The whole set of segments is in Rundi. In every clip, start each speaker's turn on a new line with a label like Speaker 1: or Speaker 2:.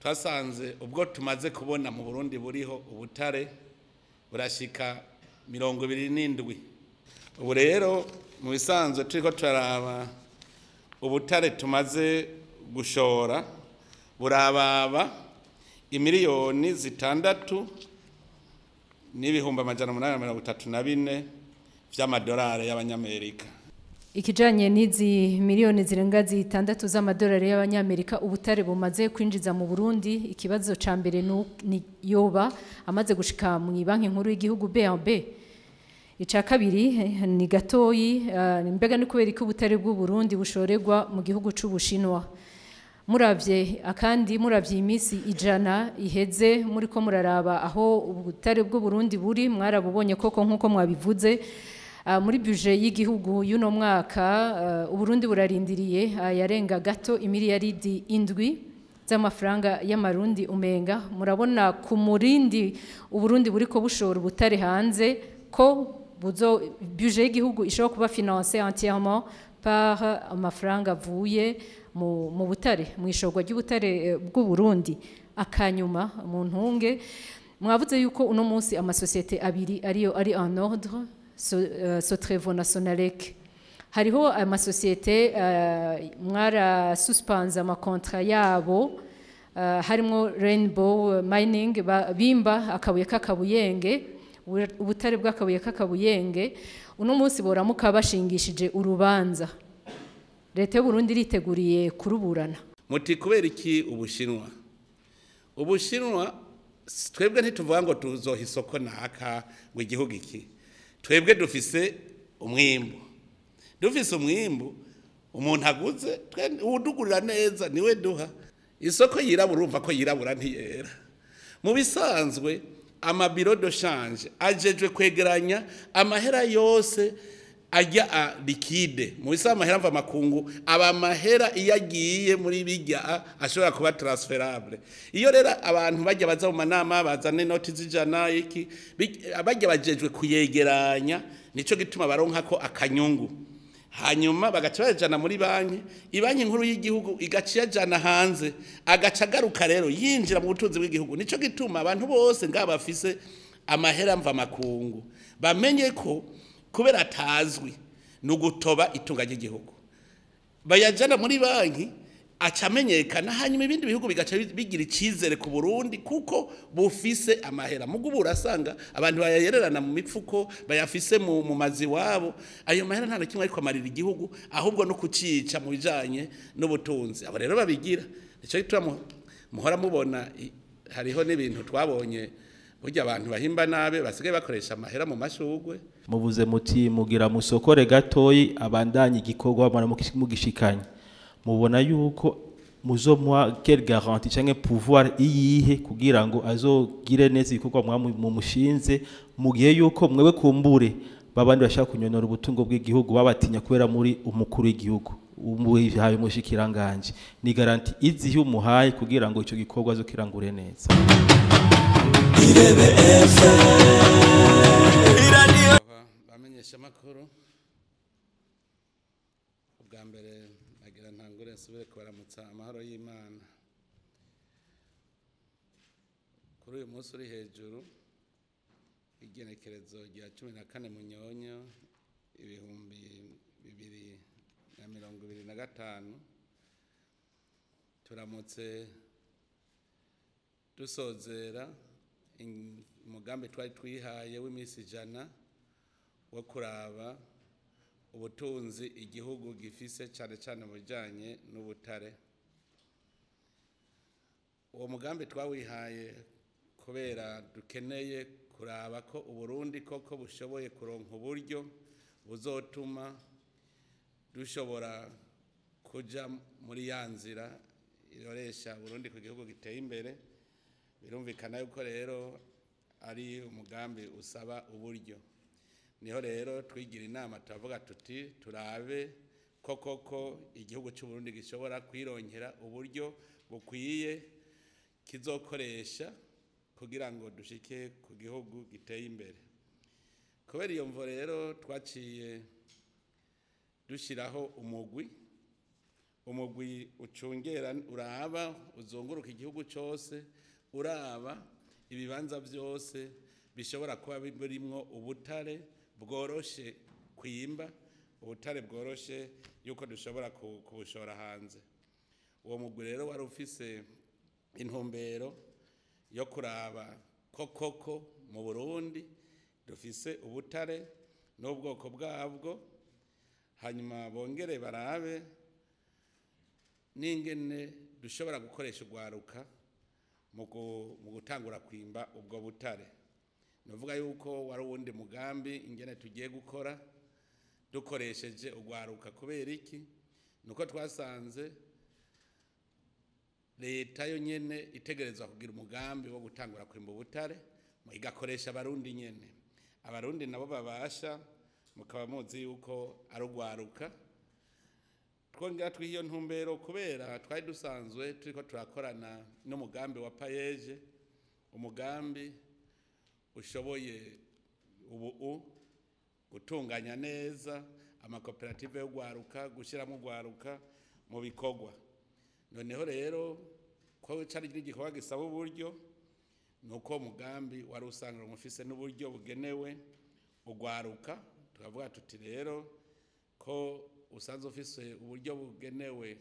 Speaker 1: Twasanze ubwo tumaze kubona mu Burundi buriho ubutare burashika 27. Ubu rero mu bisanzwe turiko turaraba ubutare tumaze gushora burababa 6,834,000 vy'amadolari y'abanyamerika.
Speaker 2: Ikijanye n'izi miliyoni zirenga 6 z'amadolari y'abanyamerika ubutare bumaze kwinjiza mu Burundi, ikibazo ca mbere ni yoba amaze gushika mu banki nkuru y'igihugu BNB. Ica kabiri ni gatoyi, mbega ni kubera ko ubutare bw'u Burundi bushorerwa mu gihugu c'Ubushinwa. Muravye akandi, muravye imisi 100 iheze muri ko muraraba aho ubutare bw'u Burundi buri, mwarabubonye koko nkuko mwabivuze. Muri budget y'igihugu y'uno mwaka, Uburundi burarindiriye yarenga gato imiliyaridi 7 z'amafaranga y'amarundi umenga. Murabona ku murindi Uburundi buriko bushora ubutare hanze ko buzo budget y'igihugu ishobora kuba financée entièrement par amafaranga avuye mu butare, mu ishorwa ry'ubutare bw'u Burundi. Akanyuma mu ntunge, mwavuze yuko uno munsi amasosiyete abiri ariyo ari en ordre, Sotrevo na Sonalek. Hariho amasosiyete mwara suspense amakontra yabo, harimo Rainbow Mining bimba akabuye k'akabuyenge, ubutare bw'akabuye k'akabuyenge. Uno munsi boramuka bashingishije urubanza, leta y'u Burundi iriteguriye kuruburana?
Speaker 1: Muti kubera iki Ubushinwa? Ubushinwa, twebwe ntituvuga ngo tuzoha isoko naka ngo igihugu iki. Twebwe dufise umwimbu, dufise umwimbu, umuntu aguze uwudugurira neza niwe duha isoko. Yirabura, urumva ko yirabura ntiyera. Mu bisanzwe ama bureaux de change ajejwe kwegeranya amahera yose ajya a liquide. Mu bisanzwe amahera mva makungu aba amahera iyo agiye muri bijya ashobora kuba transférable. Iyo rero abantu bajya baza mu manama bazana inoti z'ijana iki, bajya bajejwe kuyegeranya, nico gituma baronka ko akanyungu, hanyuma bagaca bayajana muri banki, ibanki nkuru y'igihugu igaca iyajana hanze, agaca agaruka rero yinjira mu butunzi bw'igihugu. Nico gituma abantu bose ngaba bafise amahera mva makungu bamenye ko kubera atazwi ni ugutoba itunga ry'igihugu. Bayajana muri banki aca amenyekana, hanyuma ibindi bihugu bigaca bigira icizere ku Burundi kuko bufise amahera. Mugo ubu urasanga abantu bayayererana mu mifuko, bayafise mu mazi wabo. Ayo mahera nta na kimwe ariko amarira igihugu, ahubwo no kucica mu bijanye n'ubutunzi. Abo rero babigira, nico gituma muhora mubona hariho n'ibintu twabonye burya abantu bahimba nabi basigaye bakoresha amahera mu mashugwe.
Speaker 3: Mubuze muti mugira musokore gatoyi abandanye igikorwa mugishikanye. Mubona yuko muzomuha quelle garantie canke pouvoir iyihe kugira ngo azogire neza ibikorwa mumushinze, mu gihe yuko mwewe kumbure babandi bashaka kunyonora ubutungo bw'igihugu babatinya kubera muri umukuru w'igihugu umuhaye umushikiranganje? Ni garantie izihe umuhaye kugira ngo ico gikorwa azokirangure neza?
Speaker 4: Irebe FM.
Speaker 1: Bamenyesha makuru, ubwa mbere nagira ntangure nsubire kubaramutsa amahoro y'Imana kuri uyu munsi uri hejuru, igenekerezo rya 14 Munyonyo 2025. Turamutse dusozera umugambi twari twihaye w'iminsi 100 wo kuraba ubutunzi igihugu gifise, cyane cyane mu bijyanye n'ubutare. Uwo mugambi twawihaye kubera dukeneye kuraba ko Uburundi koko bushoboye kuronka uburyo buzotuma dushobora kuja muri ya nzira iroresha Burundi ku gihugu giteye imbere. Birumvikana yuko rero ari umugambi usaba uburyo. Niho rero twigira inama, turavuga tuti turabe ko koko igihugu cy'u Burundi gishobora kwironkera uburyo bukwiye kizokoresha kugira ngo dushike ku gihugu giteye imbere. Kubera iyo mvo rero twaciye dushyiraho umugwi. Umugwi ucungera, uraba, uzunguruka igihugu cyose, uraba ibibanza byose bishobora kuba birimwo ubutare bworoshe kwimba, ubutare bworoshe yuko dushobora kubushora hanze. Uwo mugwi rero wari ufise intumbero yo kuraba ko koko mu Burundi dufise ubutare n'ubwoko bwabwo, hanyuma bongere barabe n'ingene dushobora gukoresha urwaruka mu gutangura kwimba ubwo butare. Navuga yuko wari uwundi mugambi ingene tugiye gukora dukoresheje urwaruka. Kubera iki? Nuko twasanze leta yo nyene itegerezwa kugira umugambi wo gutangura kwimba ubutare, igakoresha abarundi nyene. Abarundi nabo babasha, mukaba muzi yuko ari urwaruka. Twongera twiha iyo ntumbero kubera twari dusanzwe turiko turakorana n'umugambi wa PAEEJ, umugambi ushoboye ubu gutunganya neza amakoperative yo gwaruka, gushyiramo urwaruka mu bikorwa. Noneho rero ko cari igikorwa gisaba uburyo, nuko umugambi wari usanga mufise n'uburyo bugenewe urwaruka, tukavuga tuti rero ko usanzwe ufise uburyo bugenewe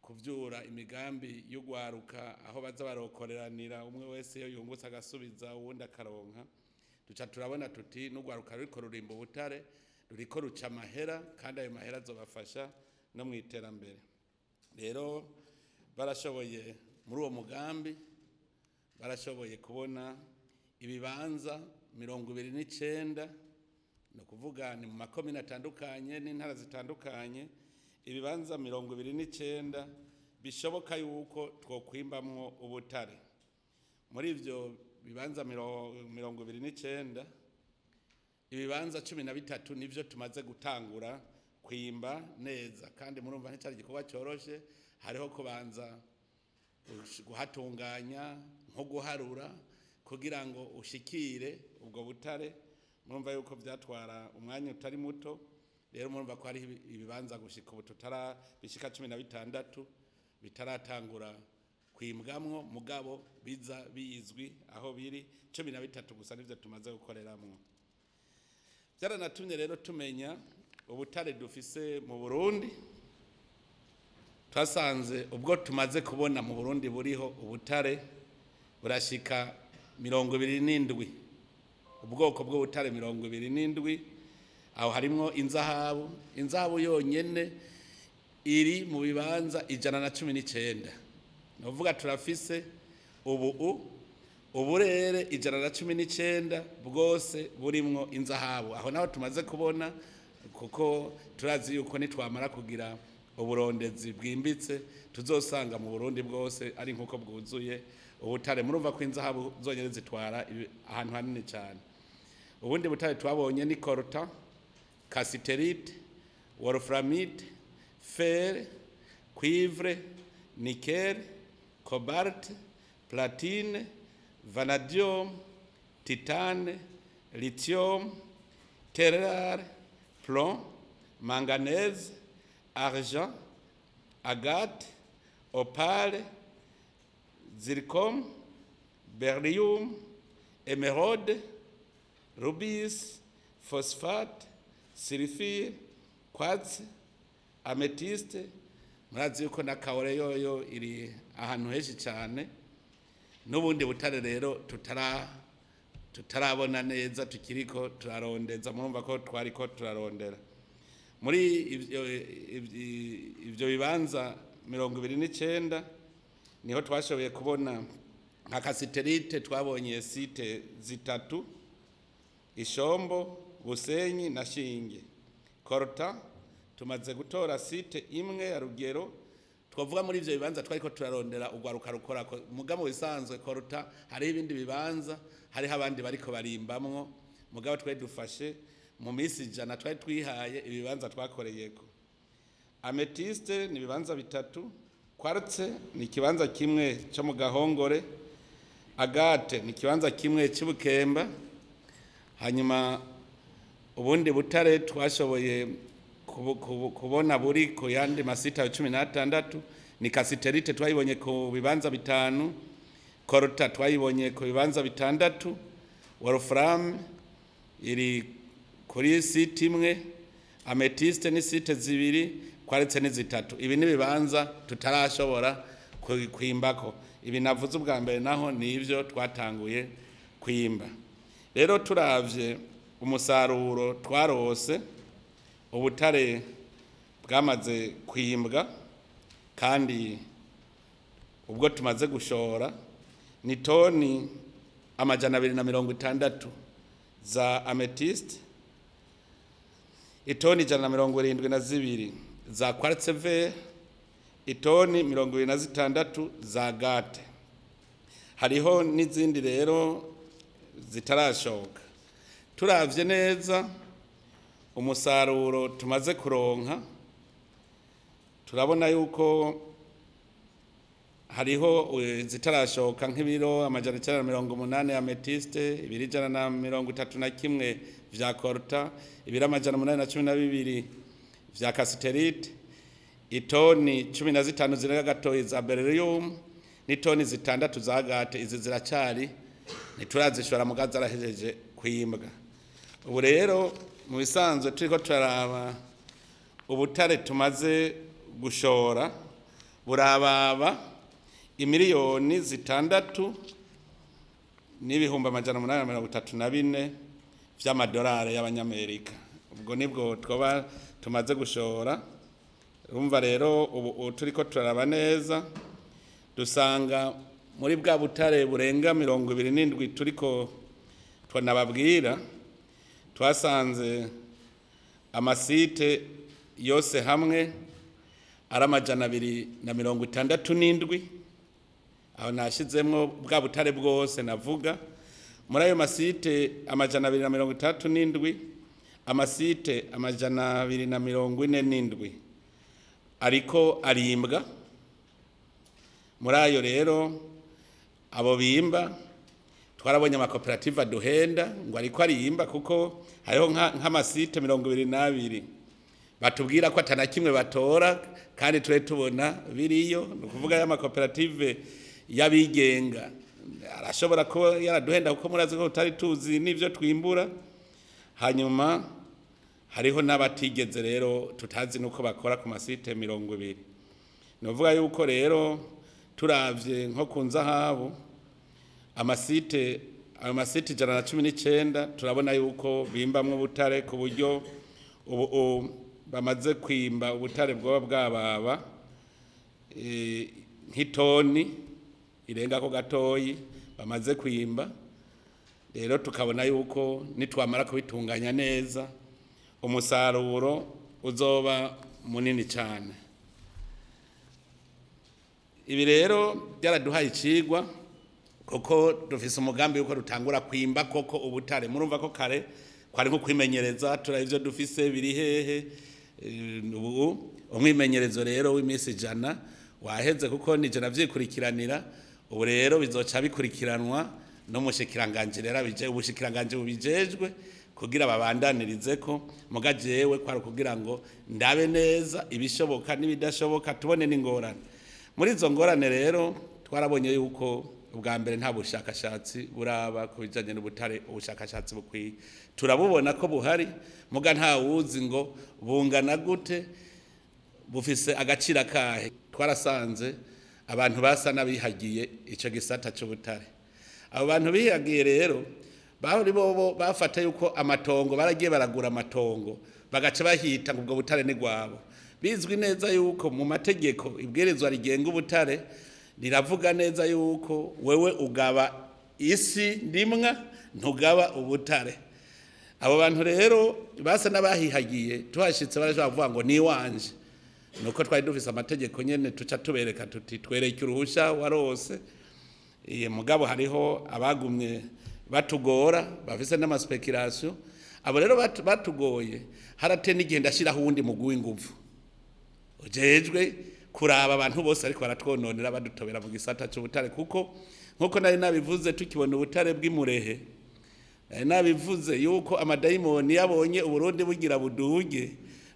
Speaker 1: kuvyura imigambi y'urwaruka, aho baza barokoreranira, umwe wese iyo yungutse agasubiza uwundi akaronka, duca turabona tuti n'urwaruka ruriko rurimba ubutare, ruriko ruca amahera, kandi ayo mahera azobafasha no mu iterambere. Rero barashoboye muri uwo mugambi, barashoboye kubona ibibanza 29, ni ukuvuga ni mu makomine atandukanye n'intara zitandukanye, ibibanza 29 bishoboka yuko twokwimbamwo ubutare. Muri ivyo bibanza 29, ibibanza 13 nivyo tumaze gutangura kwimba neza, kandi murumva nticari igikorwa cyoroshe. Hariho kubanza guhatunganya, nko guharura kugira ngo ushikire ubwo butare. Murumva yuko byatwara umwanya utari muto. Rero murumva ko hari ibibanza gushika ubu tutara bishika 16 bitaratangura kwimbwamwo, mugabo biza bizwi aho biri. 13 gusa nivyo tumaze gukoreramwo. Byaranatumye rero tumenya ubutare dufise mu Burundi. Twasanze ubwo tumaze kubona mu Burundi buriho ubutare burashika 27, ubwoko bw'ubutare 27. Aho harimwo inzahabu. Inzahabu yonyene iri mu bibanza 119. Novuga turafise ubu uburere 119 bwose burimwo inzahabu. Aho naho tumaze kubona, kuko turazi yuko nitwamara kugira uburondezi bwimbitse tuzosanga mu Burundi bwose ari nkuko bwuzuye ubutare. Murumva ko inzahabu zonyene zitwara ahantu hanini cyane. Ubundi butare twabonye ni coltan, cassiterite, wolframite, fer, cuivre, nickel, cobalt, platine, vanadium, titane, lithium, terre, plomb, manganèse, argent, agate, opale, zircon, beryllium, émeraude, rubis, phosphate, sulfure, quartz, améthyste. Murazi yuko na kaore yoyo iri ahantu henshi cyane. N'ubundi butare rero tutarabona neza, tukiriko turarondeza. Murumva ko twariko turarondera muri ivyo bibanza 29, niho twashoboye kubona nka cassiterite. Twabonye site zitatu: Ishombo, Busenyi na Shinge. Coltan tumaze gutora site imwe ya Rugero. Twavuga muri ivyo bibanza twariko turarondera urwaruka rukora mugabo bisanzwe coltan, hari ibindi bibanza hariho abandi bariko barimbamwo, mugabo twe dufashe mu minsi 100 twari twihaye ibibanza twakoreyeko. Améthyste ni ibibanza bitatu, quartz ni ikibanza kimwe cyo mu Gahongore, agate ni ikibanza kimwe cy'Ubukemba. Hanyuma ubundi butare twashoboye kubona buri ku yandi masite 16 ni cassiterite twayibonye ku bibanza 5, coltan twayibonye ku bibanza 6, wolfram iri kuri site imwe, amethyste ni site 2, quartz ni 3. Ibi ni bibanza tutarashobora kwimbako. Ibi navuze ubwa mbere naho nivyo twatanguye kwimba. Rero turavye umusaruro twarose, ubutare bwamaze kwimbwa kandi ubwo tumaze gushora ni toni 260 za amethyst, itoni 172 za quartz vert, itoni 26 za gate. Hariho n'izindi rero zitarashoka. Turavye neza umusaruro tumaze kuronka, turabona yuko hariho zitarashoka nk'ibiro 980 amethyste, ibiro 131 vya coltan, ibiro 812 vya cassiterite, itoni 15 zirenga gatoyi za beryllium n'itoni 6 za gate. Izi ziracari ntiturazishora mugaza arahejeje kwimbwa. Ubu rero mu bisanzwe turiko turaraba ubutare tumaze gushora burababa imiliyoni 6 n'ibihumbi 834 vy'amadolari y'abanyamerika. Ubwo nibwo twoba tumaze gushora. Urumva rero ubu turiko turaraba neza dusanga muri bwa butare burenga 27 turiko twanababwira, twasanze amasite yose hamwe ari 267. Aho nashizemwo bwa butare bwose navuga. Muri ayo masite 267, amasite 247 ariko arimbwa. Muri ayo rero abo bimba twarabonye amakoperative aduhenda ngo ariko arimba, kuko hariho nk'amasite 22 batubwira ko atana kimwe batora kandi ture tubona biriyo. Ni ukuvuga y'amakoperative y'abigenga arashobora kuba yaraduhenda kuko murazi ko tutari tuzi n'ivyo twimbura. Hanyuma hariho n'abatigeze rero tutazi nuko bakora ku masite 20. Novuga yuko rero turavye nko ku nzahabu amasite ayo masite 119 turabona yuko bimbamwe ubutare ku buryo ubu bamaze kwimba ubutare bwoba bwababa nk'itoni irenga ko gatoyi bamaze kwimba. Rero tukabona yuko nitwamara kubitunganya neza umusaruro uzoba munini cyane. Ibi rero byaraduhaye icigwa kuko dufise umugambi yuko dutangura kwimba koko ubutare. Murumva ko kare kwari nko kwimenyereza, turabye dufise biri hehe. Ubu umwimenyerezo rero w'iminsi 100 waheze kuko ni 100 vyikurikiranira. Ubu rero bizoca bikurikiranwa n'umushikiranganje rero bije ubushikiranganje bubijejwe kugira babandanirize ko mugajewe kwari kugira ngo ndabe neza ibishoboka n'ibidashoboka, tubone n'ingorane. Muri izo ngorane rero twarabonye yuko ubwa mbere nta bushakashatsi buraba ku bijanye n'ubutare, ubushakashatsi bukwiye turabubona ko buhari, muga nta wuzi ngo bungana gute, bufise agaciro kahe. Twarasanze abantu basa n'abihagiye ico gisata c'ubutare. Abo bantu bihagiye rero bari bobo bafata yuko amatongo baragiye baragura amatongo bagaca bahita ngo ubwo butare ni gwabo. Bizwi neza yuko mu mategeko ibwirizwa rigenga ubutare riravuga neza yuko wewe ugaba isi ndimwa ntugaba ubutare. Abo bantu rero basa n'abahihagiye tuhashitse barashobora kuvuga ngo ni wanje. Nuko twari dufise amategeko nyene tuca tubereka tuti twereke uruhusha warose. Iye mugabo hariho abagumye batugora bafise n'amaspekulation. Abo rero batugoye harate n'igenda ashiraho uwundi mugwi w'inguvu ujejwe kuraba abantu bose ariko baratwononera badutobera mu gisata c'ubutare. Kuko nkuko nari nabivuze tukibona ubutare bw'imurehe, nari nabivuze yuko amadayimoni yabonye Uburundi bugira buduge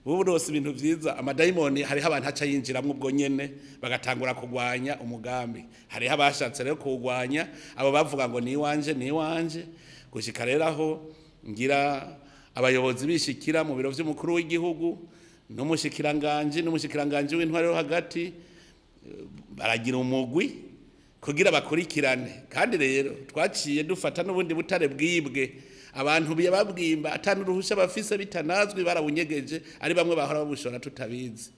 Speaker 1: Ubu rose ibintu vyiza, amadayimoni hariho abantu aca yinjiramwo ubwo nyene bagatangura kugwanya umugambi. Hariho abashatse rero kuwugwanya, abo bavuga ngo ni iwanje ni iwanje, gushika rero aho ngira abayobozi bishikira mu biro vy'umukuru w'igihugu n'umushikiranganje w'intwaro yo hagati, baragira umugwi kugira bakurikirane. Kandi rero twaciye dufata n'ubundi butare bwibwe, abantu babwimba atanu ruhusha bafise bitanazwi, barabunyegeje, ari bamwe bahora babushora tutabizi.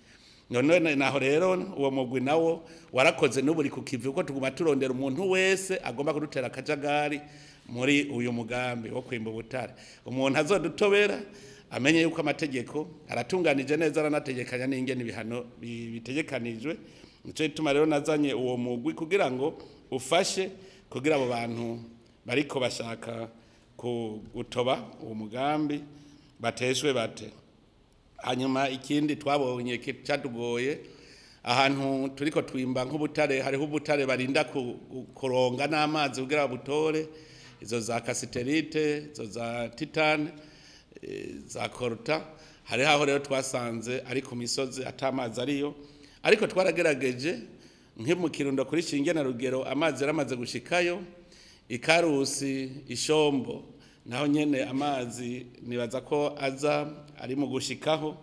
Speaker 1: None naho rero uwo mugwi nawo warakoze n'uburi ku kivi, kuko tuguma turondera umuntu wese agomba kudutera akajagari muri uyu mugambi wo kwimba ubutare. Umuntu azodutobera amenye yuko amategeko aratunganije neza, aranategekanya n'ingene ibihano bitegekanijwe. Nico gituma rero nazanye uwo mugwi kugira ngo ufashe, kugira abo bantu bariko bashaka gutoba uwo mugambi bateshwe bate. Hanyuma ikindi twabonye cyadugoye, ahantu turiko twimba nk'ubutare, hariho ubutare barinda kuronga n'amazi kugira babutore, izo za kasiterite, izo za titane, za koruta. Hariho aho rero twasanze ari ku misozi atamazi ariyo, ariko twaragerageje nki mu Kirundo kuri Shinge na Rugero amazi yaramaze gushikayo, Ikarusi, Ishombo naho nyene amazi nibaza ko aza ari mu gushikaho,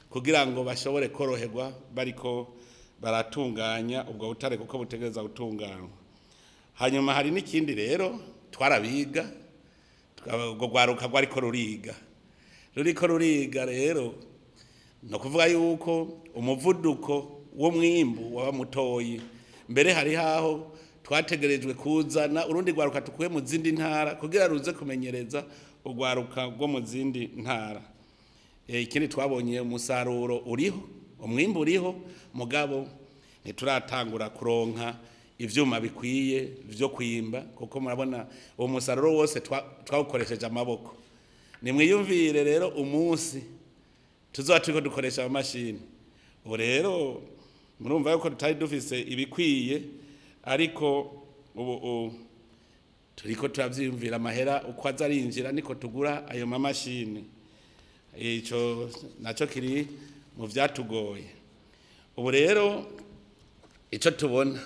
Speaker 1: kugira ngo bashobore koroherwa bariko baratunganya ubwo butare, kuko butegereza gutunganywa. Hanyuma hari n'ikindi rero twarabiga, ubwo rwaruka rwariko ruriga, ruriko ruriga rero no kuvuga yuko umuvuduko w'umwimbu waba mutoyi. Mbere hari haho twategerejwe kuzana urundi rwaruka tukuye mu zindi ntara kugira ruze kumenyereza urwaruka rwo mu zindi ntara. Ikindi twabonye umusaruro uriho, umwimbu uriho, mugabo ntituratangura kuronka ivyuma bikwiye vyo kwimba, kuko murabona uwo musaruro wose twawukoresheje amaboko. Nimwiyumvire rero umunsi tuzoba turiko dukoresha amamashini. Ubu rero murumva yuko tutari dufise ibikwiye, ariko ubu turiko turavyiyumvira amahera uko aza arinjira niko tugura ayo mamashini. Ico naco kiri mu vyatugoye. Ubu rero ico tubona,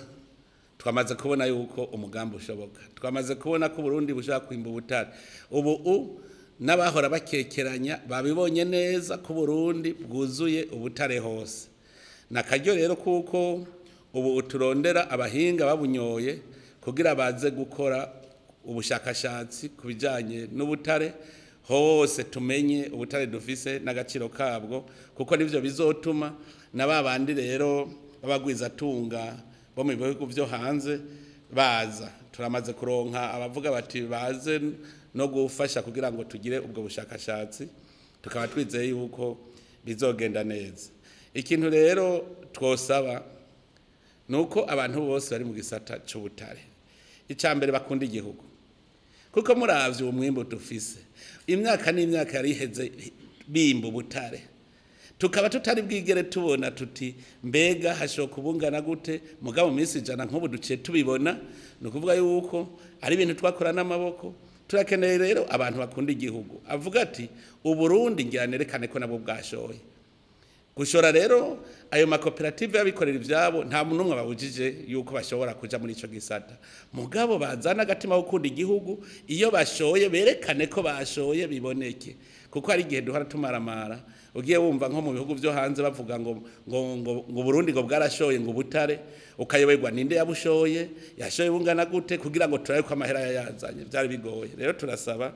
Speaker 1: twamaze kubona yuko umugambi ushoboka, twamaze kubona ko Burundi bushaka kwimba ubutare. Ubu n'abahora bakekeranya babibonye neza ko Burundi bwuzuye ubutare hose. Nakaryo rero kuko ubu uturondera abahinga babunyoye kugira baze gukora ubushakashatsi ku bijanye n'ubutare hose, tumenye ubutare dufise n'agaciro kabwo, kuko nivyo bizotuma na babandi rero babagwiza tunga bo mu bihugu vyo hanze baza. Turamaze kuronka abavuga bati baze no gufasha kugira ngo tugire ubwo bushakashatsi, tukaba twizeye yuko bizogenda neza. Ikintu rero twosaba nuko abantu bose bari mu gisata c'ubutare, icambere bakunda igihugu, kuko muravye uwo mwimbu dufise, imyaka n'imyaka yariheze bimba ubutare, tukaba tutari bwigere tubona tuti mbega hashoka ubungana gute, mugabo mu minsi 100 nk'ubu duciye tubibona. Ni ukuvuga yuko ari ibintu twakora n'amaboko. Turakeneye rero abantu bakunda igihugu, avuga ati Uburundi ngira nerekane ko nabwo bwashoye. Gushora rero ayo makoperative y'abikorera ivyabo, nta muntu umwe babujije yuko bashobora kuja muri ico gisata, mugabo bazana agatima gukunda igihugu, iyo bashoye berekane ko bashoye biboneke. Kuko hari igihe duhora tumaramara, ugiye wumva nko mu bihugu vyo hanze bavuga ngo ngo ngo Burundi ngo bwarashoye ngo ubutare, ukayoberwa ninde yabushoye, yashoye bungana gute, kugira ngo turabe ko amahera yayazanye. Byari bigoye. Rero turasaba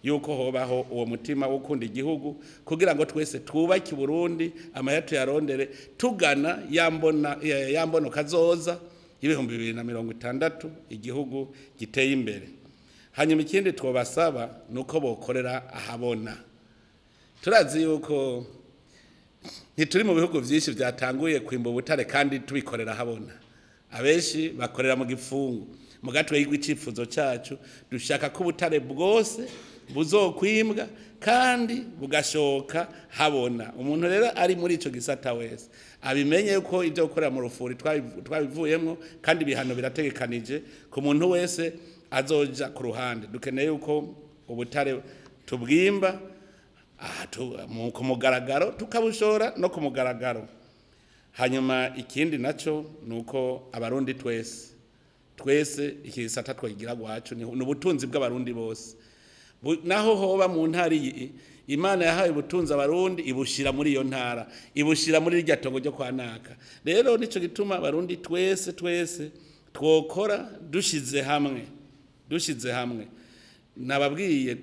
Speaker 1: yuko hobaho uwo mutima wo gukunda igihugu, kugira ngo twese twubake Burundi, amahera tuyarondere tugana yambona yambono kazoza y'2060, igihugu giteye imbere. Hanyuma ikindi twobasaba nuko bokorera ahabona. Turazi yuko ntituri mu bihugu vyinshi vyatanguye kwimba ubutare kandi tubikorera ahabona. Abenshi bakorera mu gifungo. Mugatwe y'icipfuzo cacu dushaka ko ubutare bwose buzokwimbwa kandi bugashoka habona. Umuntu rero ari muri ico gisata wese abimenye yuko ivyo gukora mu rufuri twabivuyemwo, kandi ibihano birategekanije ku muntu wese azoja ku ruhande. Dukeneye yuko ubutare tubwimba Aha ku mugaragaro tukabushora no ku mugaragaro. Hanyuma ikindi naco nuko abarundi twese twese ikisata twagira gwacu ni ubutunzi bw'abarundi bose. Naho hoba mu ntara iyi Imana yahaye ubutunzi abarundi ibushira muri iyo ntara, ibushira muri irya tongo ryo kwa naka. Rero nico gituma abarundi twese twese twokora dushize hamwe, dushize hamwe. Nababwiye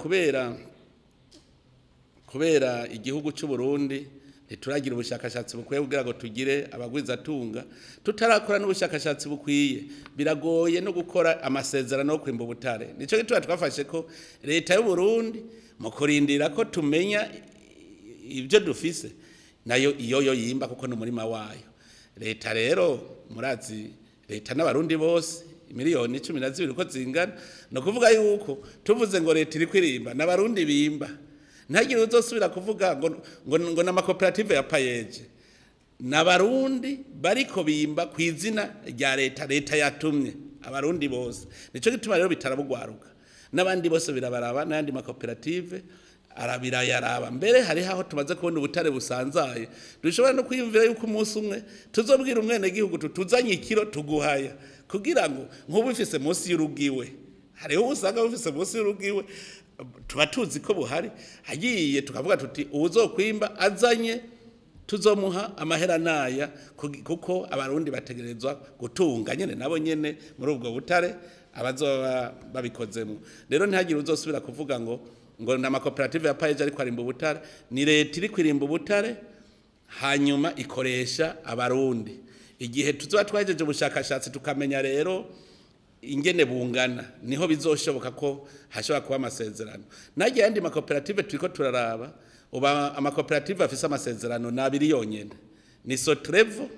Speaker 1: kubera igihugu cy'u Burundi ntituragira ubushakashatsi bukwiye kugira ngo tugire abagwizatunga, tutarakora n'ubushakashatsi bukwiye biragoye no gukora amasezerano yo kwimba ubutare. Nico gituma twafashe ko leta y'u Burundi mu kurindira ko tumenya ibyo dufise nayo iyo yo yimba kuko ni umurima wayo. Leta rero murazi leta n'abarundi bose miliyoni 12 uko zingana, no kuvuga yuko tuvuze ngo leta iri kwirimba n'abarundi bimba. Ntagire uzosubira kuvuga ngo n'amakoperative ya payeje, n'abarundi bariko bimba ku izina rya leta, leta yatumye abarundi bose. Nico gituma rero bitarabugwaruka n'abandi bose birabaraba, n'andi makoperative arabirayaraba. Mbere hari aho tumaze kubona ubutare busanzaye, dushobora no kwiyumvira yuko umunsi umwe tuzobwira umwene gihugu tutuzanye ikiro tuguhaya, kugira ngo nk'ubu ufise munsi y'urugiwe, hariho usanga ufise munsi y'urugiwe tuba tuzi ko buhari, hagiye tukavuga tuti uwuzokwimba azanye tuzomuha amahera naya, kuko abarundi bategerezwa gutunga nyene nabo nyene muri ubwo butare abazoba babikozemo. Rero ntihagire uzosubira kuvuga ngo n'amakoperative ya payeje ariko arimba ubutare. Ni leta iri kwirimba ubutare hanyuma ikoresha abarundi. Igihe tuzoba twahejeje ubushakashatsi tukamenya rero ingene bungana, niho bizoshoboka ko hashobora kuba amasezerano. Nagiye andi makoperative turiko turaraba, uba amakoperative afise amasezerano nabiri yonyene, ni Sotrevo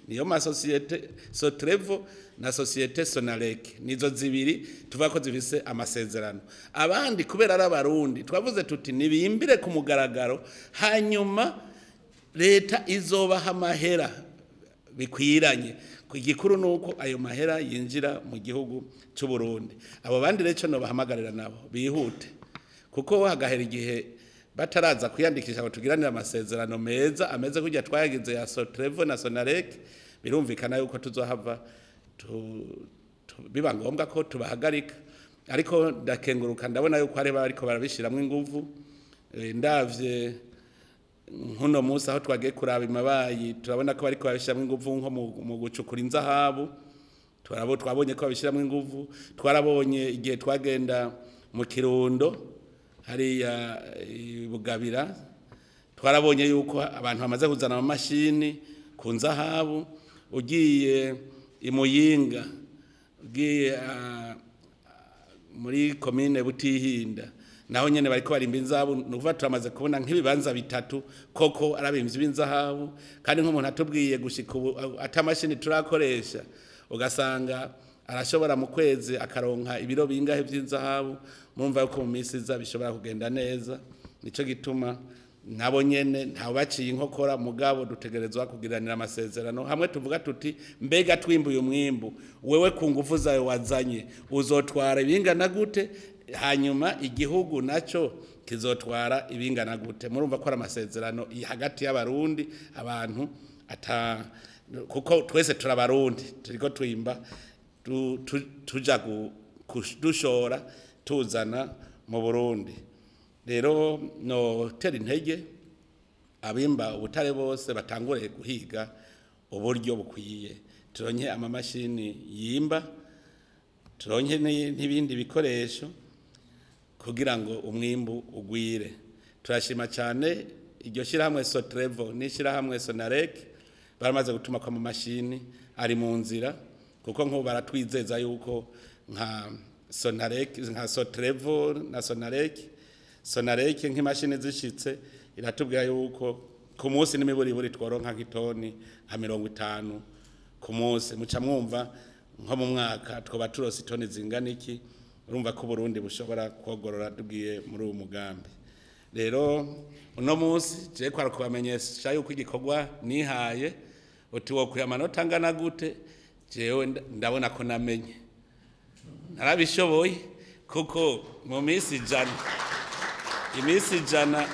Speaker 1: niyo ma societe Sotrevo na societe Sonarek, nizo zibiri tuvuga ko zifise amasezerano. Abandi kubera ari abarundi twavuze tuti nibimbire ku mugaragaro, hanyuma leta izobaha amahera bikwiranye. Igikuru nuko ayo mahera yinjira mu gihugu cy'u Burundi. Abo bandi rero no bahamagarira nabo bihute, kuko hagahera igihe bataraza kwiyandikisha ngo tugiranire amasezerano meza ameze kujya twayagize ya Sotrevo na Sonarek, birumvikana yuko tuzohava biba ngombwa ko tubahagarika. Ariko ndakenguruka ndabona yuko ari bariko barabishiramwe inguvu. Ndavye nkuno munsi aho twagiye kuraba imabayi turabona ko bariko babishiramwe inguvu nko mu gucukura inzahabu, twabonye ko babishiramwe inguvu. Twarabonye igihe twagenda mu Kirundo hariya Bugabira, twarabonye yuko abantu bamaze kuzana amamashini ku nzahabu. Ugiye i Muyinga, ugiye muri komine Butihinda, naho nyene bariko barimba inzahabu. Nukuva turamaze kubona nk'ibibanza bitatu koko arabimvye b'inzahabu, kandi nk'umuntu atubwiye gushika ubu atamashini turakoresha, ugasanga arashobora mu kwezi akaronka ibiro bingahe vy'inzahabu. Murumva yuko mu minsi iza bishobora kugenda neza. Nico gituma nabo nyene ntawe baciye inkokora, mugabo dutegerezwa kugiranira amasezerano hamwe tuvuga tuti mbega twimbuye umwimbu, wewe ku nguvu zawe wazanye uzotwara ibingana gute, hanyuma igihugu naco kizotwara ibingana gute. Murumva ko ari amasezerano hagati y'abarundi, abantu ata kuko twese turabarundi turiko twimba tuja dushora tuzana mu Burundi. Rero no tera intege abimba ubutare bose batangure guhiga uburyo bukwiye, turonke amamashini yimba, turonke n'ibindi bikoresho kugira ngo umwimbu ugwire. Turashima cyane iryo shirahamwe Sotrevo n'ishirahamwe Sonarek baramaze gutuma kwa amamashini ari mu nzira, kuko nko baratwizeza yuko nka Sonarek, nka Sotrevo na Sonarek, Sonarek nk'imashini zishitse iratubwira yuko ku munsi n'imiburiburi tworonka nk'itoni nka 50 ku munsi. Muca mwumva nko mu mwaka twoba turose itoni zingana iki. Urumva ko Burundi bushobora kogorora tugiye muri uwo mugambi. Rero uno munsi je kwara kubamenyesha yuko igikorwa nihaye uti wo kuyamanota angana gute, jewe ndabona ko namenye narabishoboye, kuko mu minsi ijana, iminsi ijana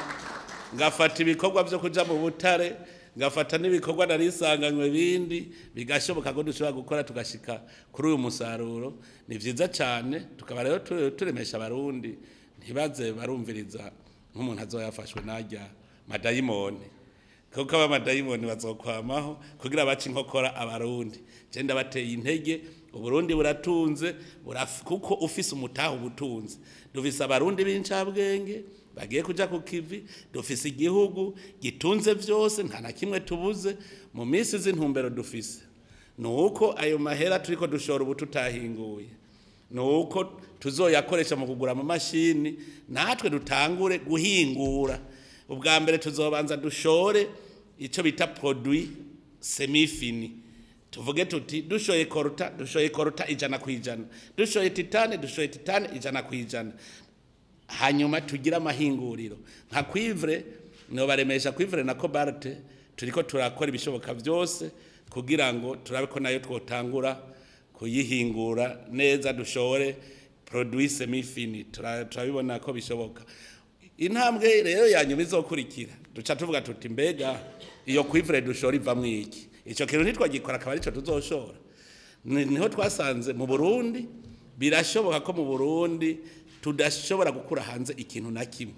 Speaker 1: Ngafata ibikorwa byo kuja mu butare, ngafata n'ibikorwa narisanganywe bindi, bigashoboka ko dushobora gukora tugashika kuri uyu musaruro. Ni vyiza cyane, tukaba rero turemesha abarundi ntibaze barumviriza nk'umuntu azoyafashwe najya madayimoni, kuko aba madayimoni bazokwamaho kugira bace inkokora abarundi. Je ndabateye intege, Uburundi buratunze, kuko ufise umutaho ubutunze. Dufise abarundi b'incabwenge bagiye kuja ku kivi, dufise igihugu gitunze vyose, nta na kimwe tubuze. Mu minsi z'intumbero dufise nuko ayo mahera turiko dushora ubu tutahinguye, nuko tuzoyakoresha mu kugura amamashini, natwe dutangure guhingura. Ubwa mbere tuzobanza dushore ico bita produit semi-fini, tuvuge tuti dushoye coltan, dushoye coltan 100%, dushoye titane, dushoye titane 100%, hanyuma tugira amahinguriro nka cuivre. No baremesha cuivre na cobalt turiko turakora ibishoboka byose kugira ngo turabe ko nayo twotangura kuyihingura neza, dushore produit semi-fini. Turabibona ko bishoboka. Intambwe rero ya nyuma izokurikira, duca tuvuga tuti mbega iyo cuivre dushora ivamwo iki? Ico kintu ntitwagikora akaba arico tuzoshora. Niho twasanze mu Burundi birashoboka ko mu Burundi tudashobora gukura hanze ikintu na kimwe.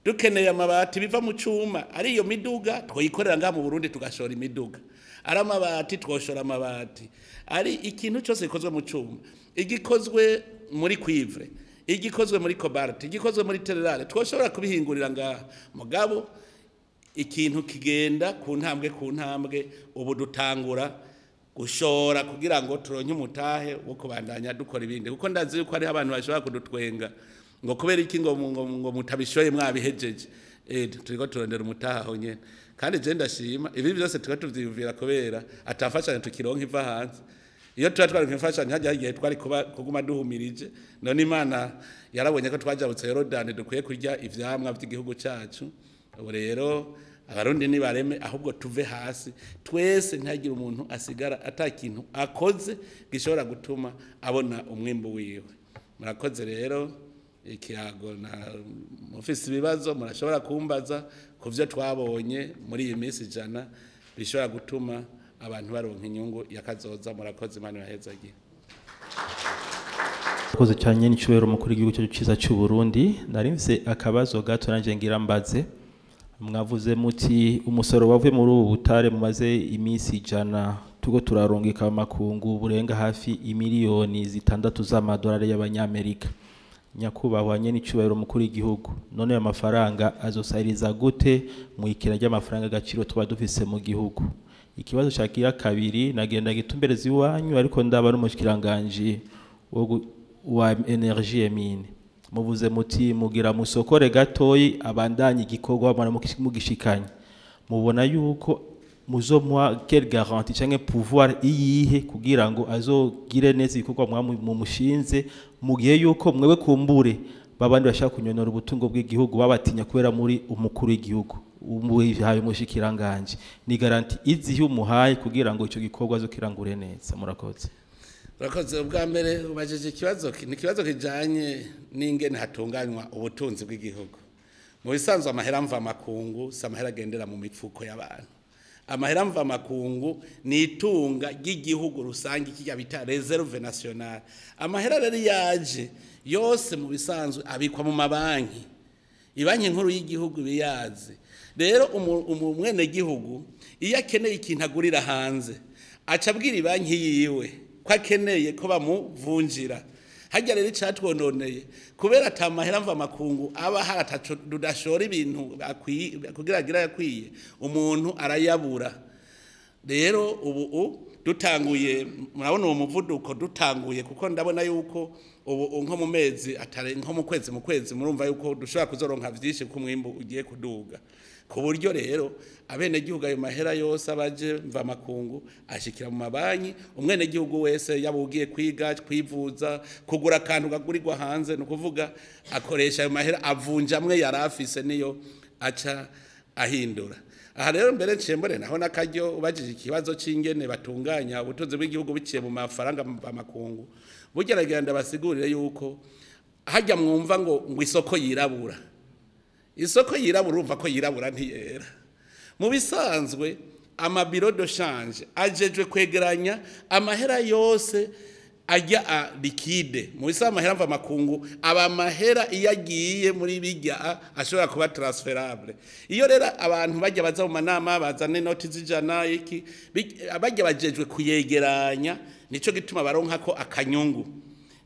Speaker 1: Dukeneye amabati biva mu cuma, ari iyo miduga twoyikorera ngaha mu Burundi tugashora imiduga, ari amabati twoshora amabati, ari ikintu cyose gikozwe mu cuma, igikozwe muri cuivre, igikozwe muri cobalt, igikozwe muri terre rare, twoshobora kubihingurira ngaha. Mugabo ikintu kigenda ku ntambwe ku ntambwe. Ubu dutangura gushora kugira ngo turonke umutahe wo kubandanya dukora ibindi, kuko ndazi yuko hariho abantu bashobora kudutwenga ngo kubera iki ngo mutabishoye mwabihejeje. Turiko turondera umutahe aho nyene. Kandi je ndashima, ibi byose tuba tuvyiyumvira kubera atafashanyo tukironka iva hanze. Iyo tuba twaronka imfashanyo hajya igihe twari kuba kuguma duhumirije. None Imana yarabonye ko twajabutse Yorodani, dukwiye kurya ivyamwa vy'igihugu cacu. Ubu rero abarundi nibareme, ahubwo tuve hasi twese, ntihagire umuntu asigara ata kintu akoze gishobora gutuma abona umwimbu wiwe. Murakoze rero. Ikiyago na mufise ibibazo murashobora kumbaza ku byo twabonye muri iyi minsi 100 bishobora gutuma abantu baronka inyungu yakazoza. Murakoze, Imana ibahezagiye.
Speaker 3: Murakoze cyane n'icyubahiro umukuru w'igihugu cyacu cyiza cy'u Burundi. Nari mfise akabazo gato nanje ngira mbaze. Mwavuze muti umusoro wavuye muri ubu butare mumaze iminsi 100 tugo turarungika amakungu burenga hafi imiliyoni 6 z'amadolari y'abanyamerika. Nyakubahwa nye n'icyubahiro umukuru w'igihugu, none ayo mafaranga azosahiriza gute mu ikena ry'amafaranga agaciro tuba dufise mu gihugu? Ikibazo cyagira kabiri nagenda gitumbereza iwanyu, ariko ndaba n'umushikiranganje wa énergie et mines. Muvuze muti mugira musokore gatoyi abandanye igikorwa mugishikanye. Mubona yuko muzomuha quelle garantie canke pouvoir iyihe kugira ngo azogire neza ibikorwa mumushinze, mu gihe yuko mwewe kumbure babandi bashaka kunyonora ubutungo bw'igihugu babatinya kubera muri umukuru w'igihugu umuhaye umushikiranganje? Ni garantie izihe umuhaye kugira ngo ico gikorwa azokirangure neza? Murakoze.
Speaker 1: Urakoze. Ubwa mbere ubajije ikibazo, ni ikibazo kijanye n'ingene hatunganywa ubutunzi bw'igihugu. Mu bisanzwe amahera mva makungu si amahera agendera mu mifuko y'abantu. Amahera mva makungu ni itunga ry'igihugu rusange, kijya bita réserve nationale. Amahera rero yaje yose mu bisanzwe abikwa mu mabanki, ibanki nkuru y'igihugu biyazi. Rero umwenegihugu iyo akeneye ikintu agurira hanze, aca abwira ibanki yiwe ko akeneye ko bamuvunjira. Hajya rero icatwononeye, kubera ata mahera mva makungu aba hari, ataco tudashora ibintu kugira agira yakwiye, umuntu arayabura. Rero ubu dutanguye, murabona uwo muvuduko dutanguye, kuko ndabona yuko ubu nko mu mezi atare nko mu kwezi murumva yuko dushobora kuzoronka vyinshi kuko umwimbu ugiye kuduga, ku buryo rero abenegihugu ayo mahera yose abaje mva makungu ashikira mu mabanki. Umwenegihugu wese, yaba ugiye kwiga, kwivuza, kugura akantu kagurirwa hanze, ni ukuvuga akoresha ayo mahera, avunja amwe yari afise niyo aca ahindura. Aha rero mbere nciye naho n'akaryo, ubajije ikibazo c'ingene batunganya ubutunzi bw'igihugu biciye mu mafaranga makungu, bugerageza ndabasigurire yuko hajya mwumva ngo isoko yirabura. Isoko yirabura urumva ko yirabura ntiyera. Mu bisanzwe ama bureaux de change ajejwe kwegeranya amahera yose ajya a liquide. Mu bisanzwe amahera mva makungu aba amahera iyo agiye muri bijya ashobora kuba transférable. Iyo rero abantu bajya baza mu manama bazana inoti z'ijana iki bajya bajejwe kuyegeranya, nico gituma baronka ko akanyungu.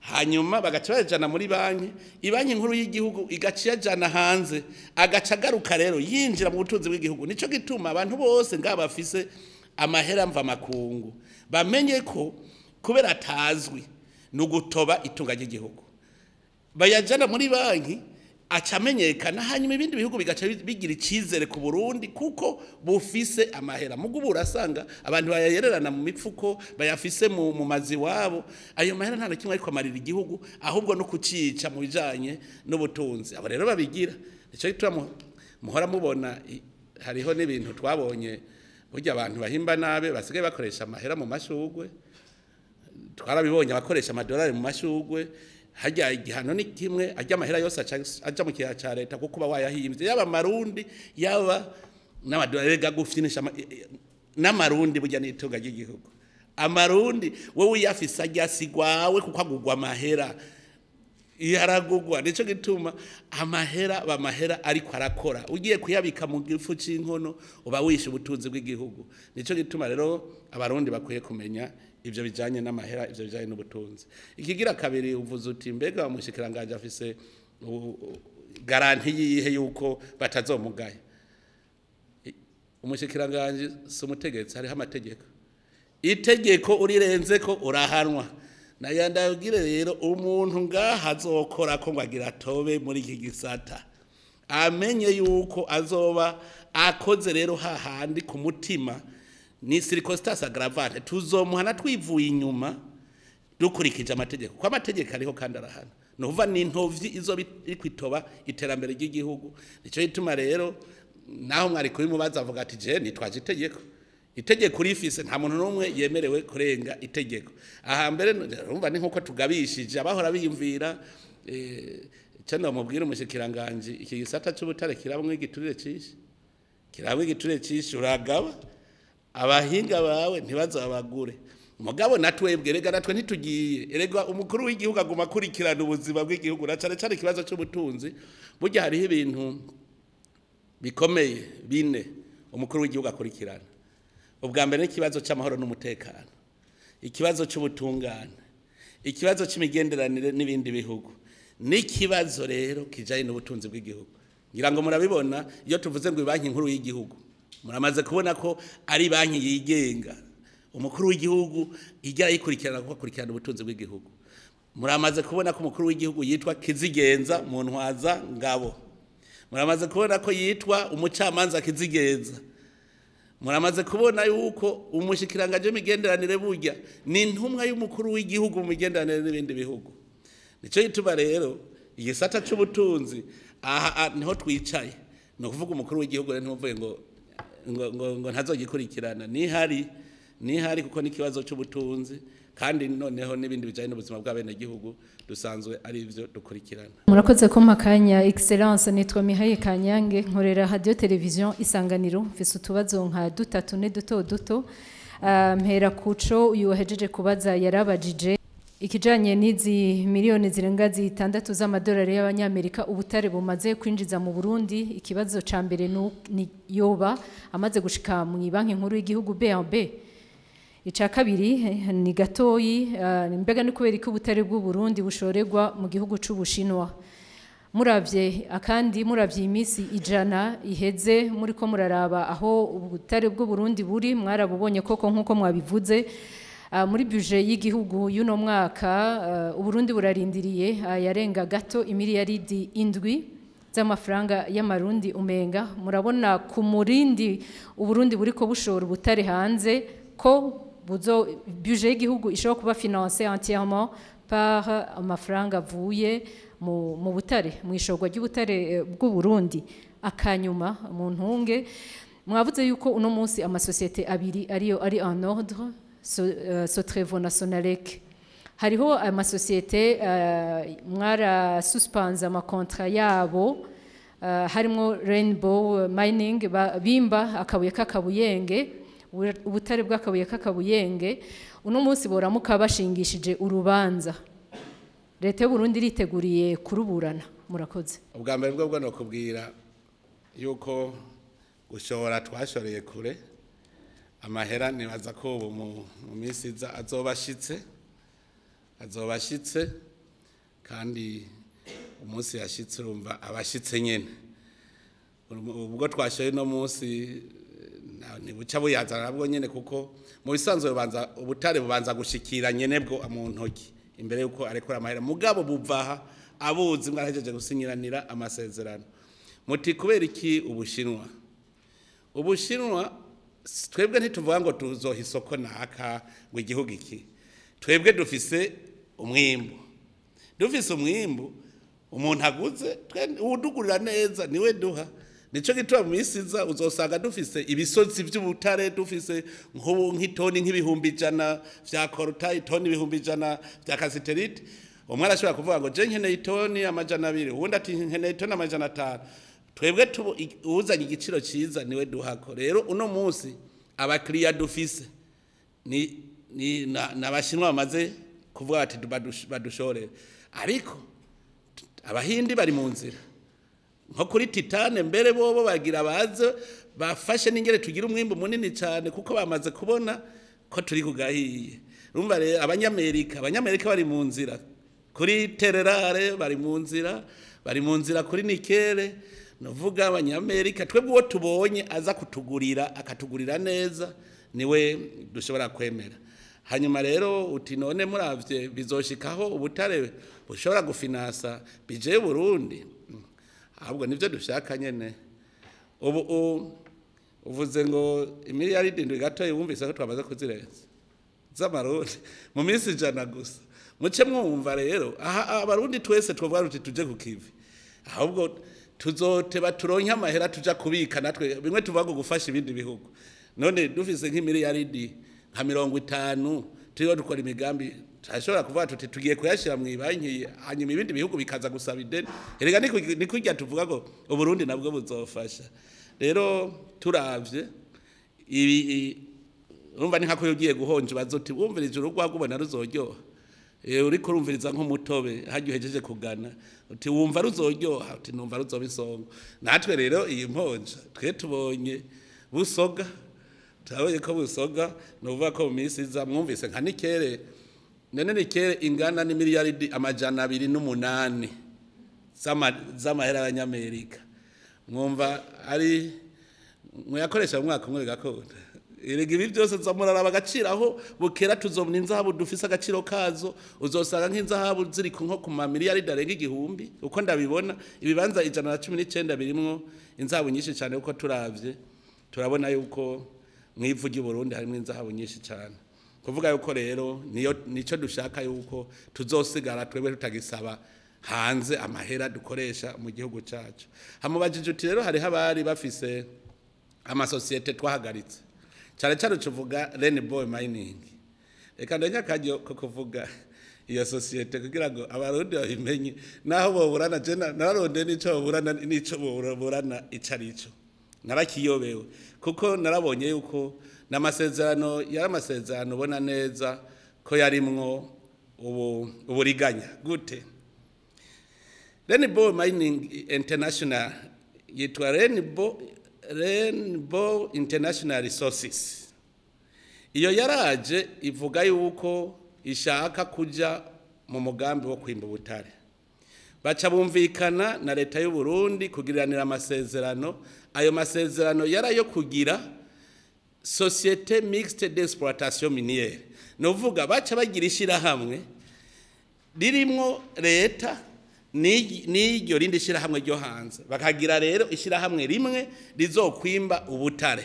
Speaker 1: Hanyuma bagaca bayajana muri banki, ibanki nkuru y'igihugu igaca iyajana hanze, agaca agaruka rero yinjira mu butunzi bw'igihugu. Nico gituma abantu bose ngaba bafise amahera mva makungu bamenye ko kubera atazwi ni ugutoba itunga ry'igihugu, bayajana muri banki aca amenyekana, hanyuma ibindi bihugu bigaca bigira icizere ku Burundi kuko bufise amahera. Mugo ubu urasanga abantu bayayererana mu mifuko, bayafise mu mazi wabo. Ayo mahera nta na kimwe ariko amarira igihugu, ahubwo no kucica mu bijanye n'ubutunzi. Abo rero babigira, nico gituma muhora mubona hariho n'ibintu twabonye burya abantu bahimba nabi basigaye bakoresha amahera mu mashugwe. Twarabibonye abakoresha amadolari mu mashugwe. Hajya igihano ni kimwe, ajya amahera yose aja mu kiya ca leta kuko uba wayahimbye, yaba amarundi yaba n'amadolari. Gufyinisha n'amarundi burya n'itunga ry'igihugu. Amarundi wowe uyafise ajya sigwawe kuko agugwa amahera yaragugwa. Nico gituma amahera bamahera ariko arakora, ugiye kuyabika mu gifu c'inkono uba wishe ubutunzi bw'igihugu. Nico gituma rero abarundi bakwiye kumenya ivyo bijanye n'amahera, ivyo bijanye n'ubutunzi. Ikigira kabiri, uvuze uti mbega umushikiranganje afise garantie yihe yuko batazomugaya? Umushikiranganje si umutegetsi, hariho amategeko. Itegeko urirenze ko urahanwa. Nayo ndabwire rero umuntu ngaha azokora ko ngo agira atobe muri iki gisata, amenye yuko azoba akoze rero hahandi ku mutima ni circonstance aggravante, tuzomuhana twivuye inyuma dukurikije amategeko, kuko amategeko ariho kandi arahana. Nuva ni intovyi izo iri kwitoba iterambere ry'igihugu. Nico gituma rero naho mwari kubimubaza avuga ati je nitwaje itegeko. Itegeko rifise, nta muntu n'umwe yemerewe kurenga itegeko. Aha mbere urumva ni nkuko tugabishije abahora biyumvira. Icyo ndamubwira umushikiranganje, iki gisata c'ubutare kirabamwe igiturire cishi, kirabamwe igiturire cishi. Uragaba abahinga bawe ntibazabagure. Mugabo natwebwe rega natwe ntitugiye, erega umukuru w'igihugu aguma akurikirana ubuzima bw'igihugu na cane cane ikibazo c'ubutunzi. Burya hariho ibintu bikomeye bine umukuru w'igihugu akurikirana. Ubwa mbere n'ikibazo c'amahoro n'umutekano, ikibazo c'ubutungane, ikibazo c'imigenderanire n'ibindi bihugu, n'ikibazo rero kijanye n'ubutunzi bw'igihugu. Ngira ngo murabibona iyo tuvuze ngo banki nkuru y'igihugu, muramaze kubona ko ari banki yigenga. Umukuru w'igihugu ijya ayikurikirana kuko akurikirana ubutunzi bw'igihugu. Muramaze kubona ko umukuru w'igihugu yitwa Kizigenza mu ntwaza ngabo. Muramaze kubona ko yitwa umucamanza Kizigenza. Muramaze kubona yuko umushikiranganje w'imigenderanire burya ni intumwa y'umukuru w'igihugu mu migenderanire n'ibindi bihugu. Nico gituma rero igisata c'ubutunzi aha niho twicaye. Ni ukuvuga umukuru w'igihugu rero ntimuvuge ngo ntazogikurikirana, nihari nihari kuko n'ikibazo c'ubutunzi kandi noneho n'ibindi bijanye n'ubuzima bw'abenegihugu dusanzwe ari ivyo dukurikirana.
Speaker 2: Murakoze kumpa akanya, Excellence. Nitwa Mihaye Kanyange, nkorera Radio Television Isanganiro. Mfise utubazo nka dutatu ne duto duto. Mpera kuco uyu wahejeje kubaza yarabajije ikijanye n'izi miliyoni zirenga 6 z'amadolari y'abanyamerika ubutare bumaze kwinjiza mu Burundi. Ikibazo ca mbere ni yoba amaze gushika mu banki nkuru y'igihugu BNB. Ica kabiri ni gatoyi, mbega ni kubera ko ubutare bw'u Burundi bushorerwa mu gihugu c'Ubushinwa? Muravye akandi muravye imisi 100 iheze muri ko muraraba aho ubutare bw'u Burundi buri, mwarabubonye koko nkuko mwabivuze. Muri budget y'igihugu y'uno mwaka, Uburundi burarindiriye yarenga gato imiliyaridi 7 z'amafaranga y'amarundi. Umenga murabona ku murindi Uburundi buriko bushora ubutare hanze ko buzo budget y'igihugu ishobora kuba financé entièrement par amafaranga avuye mu butare, mu ishorwa ry'ubutare bw'u Burundi? Akanyuma, mu ntunge, mwavuze yuko uno munsi amasosiyete abiri ariyo ari en ordre, Sotrevo na Sonalek. Hariho amasosiyete mwarasuspendé ama contrats yabo. Harimo Rainbow Mining bimba akabuye k'akabuyenge, ubutare bw'akabuye k'akabuyenge. Uno munsi boramuka bashingishije urubanza, leta y'u Burundi iriteguriye kuruburana? Murakoze.
Speaker 1: Ubwa mbere bwo no kubwira yuko gushora twashoreye kure amahera, nibaza ko ubu mu minsi iza azobashitse, kandi umunsi yashitse urumva abashitse nyene. Ubwo twashoye no munsi ntibuca buyazana nabwo nyene, kuko mu bisanzwe bubanza ubutare bubanza gushikira nyene bwo mu ntoki imbere yuko arekura amahera, mugabo buvaha abuzi mwarahejeje gusinyiranira amasezerano. Muti kubera iki Ubushinwa? Ubushinwa twebwe ntituvuga ngo tuzoha isoko naka ngo igihugu iki. Twebwe dufise umwimbu, umuntu aguze udugurira neza niwe duha. Nico gituma mu minsi iza uzosanga dufise ibisozi by'ubutare, dufise nk'itoni nk'ibihumbi 100 vya koruta, itoni 100,000 vya kasiterite. Umwe arashobora kuvuga ngo je nkeneye itoni 200, uwundi ati nkeneye itoni 500. Twebwe uzanye igiciro ciza niwe duhako. Rero uno munsi abakiriya dufise ni n'abashinwa bamaze kuvuga ati badushorere, ariko abahindi bari mu nzira nko kuri titane mbere bobo bagira baze bafashe n'ingere tugira umwimbu munini cyane, kuko bamaze kubona ko turi kugahiye. Urumva rero abanyamerika bari mu nzira kuri tererare, bari mu nzira kuri nikere. Novuga abanyamerika twebwe uwo tubonye aza kutugurira akatugurira neza niwe dushobora kwemera. Hanyuma rero uti none muravye bizoshikaho ubutare bushobora gufinansa bije Burundi? Ahubwo nivyo dushaka nyene. Ubu uvuze ngo imiliyaridi 7 gatoyi, wumvise ko twamaze kuzirenza z'amarundi mu minsi 100 gusa. Muce mwumva rero aha abarundi twese twovuga ruti tuje ku kivi, ahubwo tuzoteba turonke amahera tuja kubika natwe bimwe tuvuga ngo gufasha ibindi bihugu. None dufise nk'imiliyaridi nka 50 turiho dukora imigambi, turashobora kuvuga tuti tugiye kuyashira mu banki, hanyuma ibindi bihugu bikaza gusaba ideni. Erega ni kurya tuvuga ngo Uburundi nabwo buzofasha. Rero turavye ibi, urumva ni nkako ugiye guhonja bazoti wumvirije urugwa ubona ruzoryoha. Uriko urumviriza nk'umutobe hajya uhejeje kugana uti wumva ruzoryoha, uti numva ruzoba isongo. Natwe rero iyi mponja twe tubonye busoga, turabonye ko busoga, nuvuga ko mu minsi iza mwumvise nka nikere, none nikere ingana n'imiliyaridi 208 z'amahera y'abanyamerika. Mwumva ari muyakoresha mu mwaka umwe gakunda. Erega ibi byose zamuraraba agaciro aho bukera, tuzobona inzahabu dufise agaciro kazo. Uzosanga nk'inzahabu ziri nko ku mamiliyaridi arenga 1000 uko ndabibona. Ibibanza 119 birimwo inzahabu nyinshi cyane, uko turavye turabona yuko mwivu ry'u Burundi harimo inzahabu nyinshi cyane. Kuvuga yuko rero niyo nico dushaka yuko tuzosigara twebwe tutagisaba hanze amahera dukoresha mu gihugu cyacu. Hamubajije uti rero hariho abari bafise amasosiyete twahagaritse, cyane cyane tuvuga Rainbow Mining. Reka ndanya akaryo ko kuvuga iyo sosiyete kugira ngo abarundi babimenye, naho boburana je nararonde nico boburana nico boburana icarico narakiyobewe, kuko narabonye yuko n'amasezerano yari amasezerano ubona neza ko yarimwo uburiganya. Gute? Rainbow Mining International yitwa Rainbow International Resources. Iyo yaraje ivuga yuko ishaka kuja mu mugambi wo kwimba ubutare. Baca bumvikana na leta y'u Burundi kugiranira amasezerano. Ayo masezerano yarayo kugira Société Mixte d'Exploitation Minière. Novuga baca bagira ishirahamwe ririmwo leta n'iryo rindi shirahamwe ryo hanze, bakagira rero ishirahamwe rimwe rizokwimba ubutare.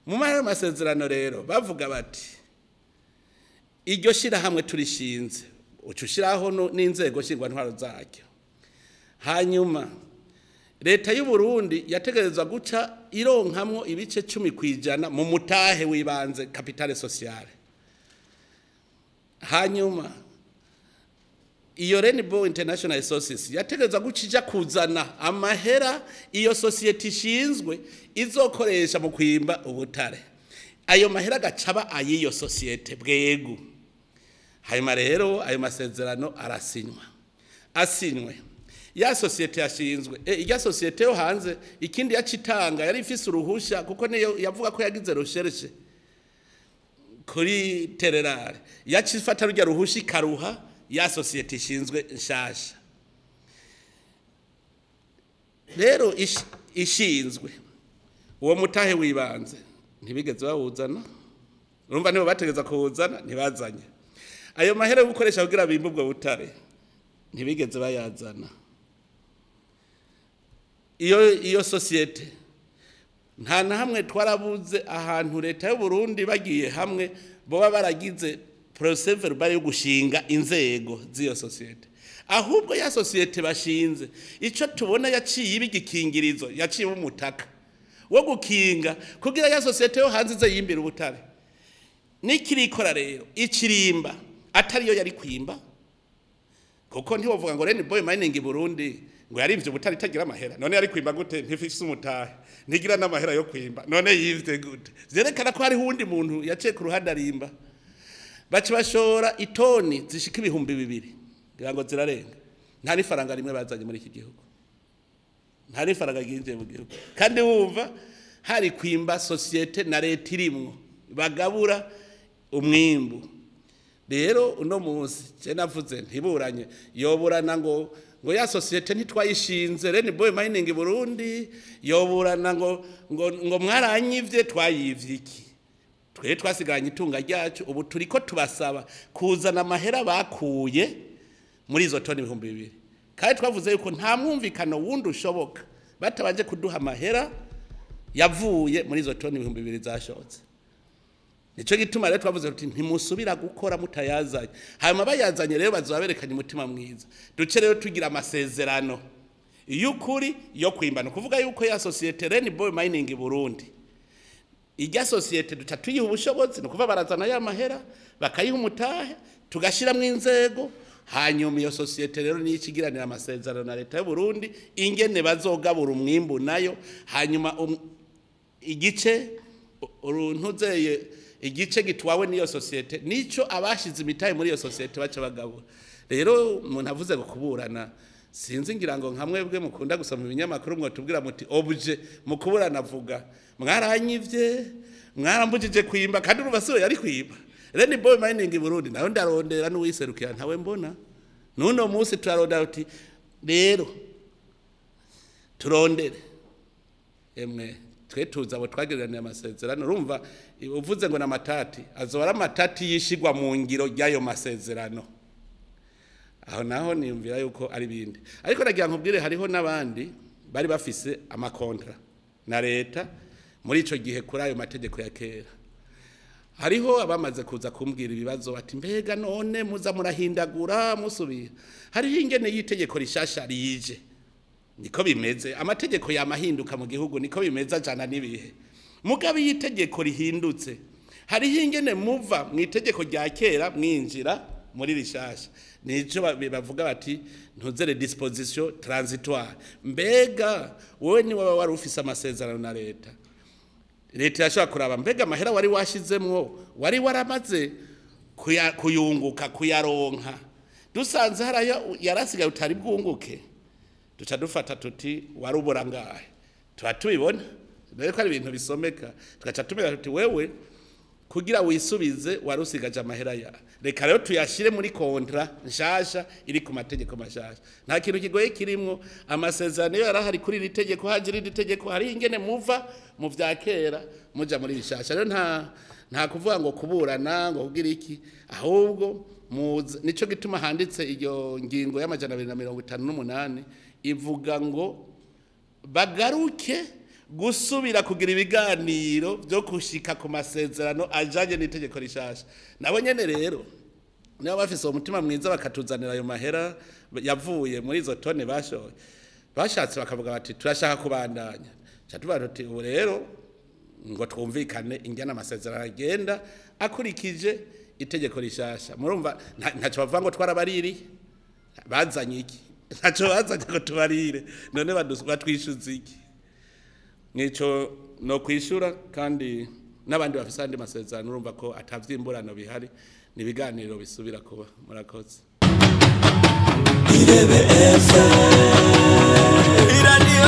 Speaker 1: Mu masezerano rero bavuga bati iryo shirahamwe turishinze, uca ushiraho n'inzego nshingwantwaro zaryo. Hanyuma leta y'u Burundi yategerezwa guca ironkamwo ibice 10% mu mutahe w'ibanze capitale sociale. Hanyuma Iyo Rainbow International Resources yategerezwa gucija kuzana amahera iyo societe ishinzwe izokoresha mu kwimba ubutare, ayo mahera agacaba ayiyo societe bwegu. Hanyuma rero ayo masezerano arasinywa, asinywe ya societe yashinzwe, irya societe yo hanze ikindi yacitanga yari ifise uruhusha, kuko niyo yavuga ko yagize recherche kuri tererare, yacifata rujya ruhusha ikaruha ya societe ishinzwe nshasha. Rero ishinzwe uwo mutahe wibanze ntibigeze bawuzana, urumva nibo bategeza kuwuzana ntibazanye. Ayo mahera yo gukoresha kugira bimbe ubwo butare ntibigeze bayazana. Iyo societe nta na hamwe twarabuze ahantu leta y'u Burundi bagiye hamwe boba baragize procès verbal yo gushinga inzego z'iyo societe. Ahubwo ya societe bashinze ico tubona yaciye ibigikingirizo, yaciye umutaka wo gukinga kugira ya societe yo hanze ize yimbira ubutare. Nikirikora rero ikirimba atariyo yari kwimba, kuko ntiwovuga ngo Rainbow Mining Burundi ngo yarimvye ubutare itagira amahera. None yari kwimba gute? Ntifise umutahe, ntigira n'amahera yo kwimba, none yivye gute? Vyerekana ko hariho uwundi muntu yaciye ku ruhande arimba. Baca bashora itoni zishika 2000 ngira ngo zirarenga, nta n'ifaranga rimwe bazanye muri iki gihugu, nta n'ifaranga ryinjiye mu gihugu. Kandi wumva hari kwimba societe na leta irimwo bagabura umwimbu. Rero uno munsi je navuze ntiburanye, yoburana ngo ya societe ntitwayishinze Rainbow Mining Burundi, yoburana ngo mwaranyivye, twayivye iki? Twe twasigaranye itunga ryacu, ubu turiko tubasaba kuzana amahera bakuye muri izo toni 2000. Kandi twavuze yuko nta mwumvikano wundi ushoboka batabanje kuduha amahera yavuye muri izo toni 2000 zashotse. Nico gituma rero twavuze tuti ntimusubira gukora mutayazanye. Hanyuma bayazanye rero bazoberekanye umutima mwiza. Duce rero tugira amasezerano y'ukuri yo kwimbana, kuvuga yuko ya societe Rainbow Mining Burundi ijya societe duca tuyiha ubushobozi, no kuva barazana ya mahera bakayiha umutahe tugashiramwo inzego. Hanyuma iyo societe rero niyo ikigiranira amasezerano na leta y'u Burundi ingene bazogabura umwimbu nayo. Hanyuma igice uruntuzeye igice gitwawe niyo societe nico abashize imitahe muri iyo societe baca bagabura. Rero umuntu avuze ngo kuburana, sinzi ngira ngo nka mwebwe mukunda gusoma ibinyamakuru mwotubwira muti obje mu kuburana avuga mwaranyivye, mwarambujije kwimba, kandi urumva siwe yari kwimba. Rainbow Mining Burundi nayo ndarondera n'uwiserukira ntawe mbona. Nuno munsi turarondera uti rero turondere emwe twe tuza abo twagiranira amasezerano. Urumva uvuze ngo namatati azoba ari amatati yishigwa mu ngiro ry'ayo masezerano. Aho naho niyumvira yuko ari bindi. Ariko nagira nkubwire hariho n'abandi bari bafise amakontra na leta muri ico gihe kuri ayo mategeko ya kera. Hariho abamaze kuza kumbwira ibibazo bati mbega none muza murahindagura musubira. Hariho ingene y'itegeko rishasha rije, niko bimeze, amategeko yamahinduka mu gihugu niko bimeze ajana n'ibihe. Mugabe y'itegeko rihindutse hariho ingene muva mu itegeko rya kera mwinjira muri rishasha. Nico bavuga bati ntuzere disposition transitoire. Mbega wowe ni waba wari ufise amasezerano na leta, leta yashobora kuraba mbega amahera wari washizemwo wari waramaze kuyunguka kuyaronka, dusanze harayo yarasigaye utari bwunguke, duca dufata tuti warubura ngahe, tuba tubibona dore ko ari ibintu bisomeka, tugaca tumenya tuti wewe kugira wisubize warusigaje amahera ya reka rero tuyashire muri kontra nshasha iri ku mategeko mashasha. Nta kintu kigoye kirimwo, amasezerano yarahari kuri iri tegeko, haje irindi tegeko, hari ingene muva mu vya kera muja muri bishasha. Rero nta kuvuga ngo kuburana ngo kugira iki, ahubwo nico gituma handitse iyo ngingo y'amajana 258 ivuga ngo bagaruke gusubira kugira ibiganiro byo kushika ku masezerano ajanye n'itegeko rishasha. Nabo nyene rero niba bafise umutima mwiza bakatuzanira ayo mahera yavuye muri izo tone bashoye, bashatse bakavuga bati turashaka kubandanya, tuba tuti ubu rero ngo twumvikane ingene amasezerano agenda akurikije itegeko rishasha. Murumva ntacyo bavuga ngo twarabaririye. Bazanye iki? Ntaco bazanye ngo tubarire. None batwishyuza iki? Nico no kwishura. Kandi n'abandi bafise andi masezerano, urumva ko atavyimburano bihari, ni ibiganiro bisubira kuba. Murakoze.
Speaker 4: Irebe FM.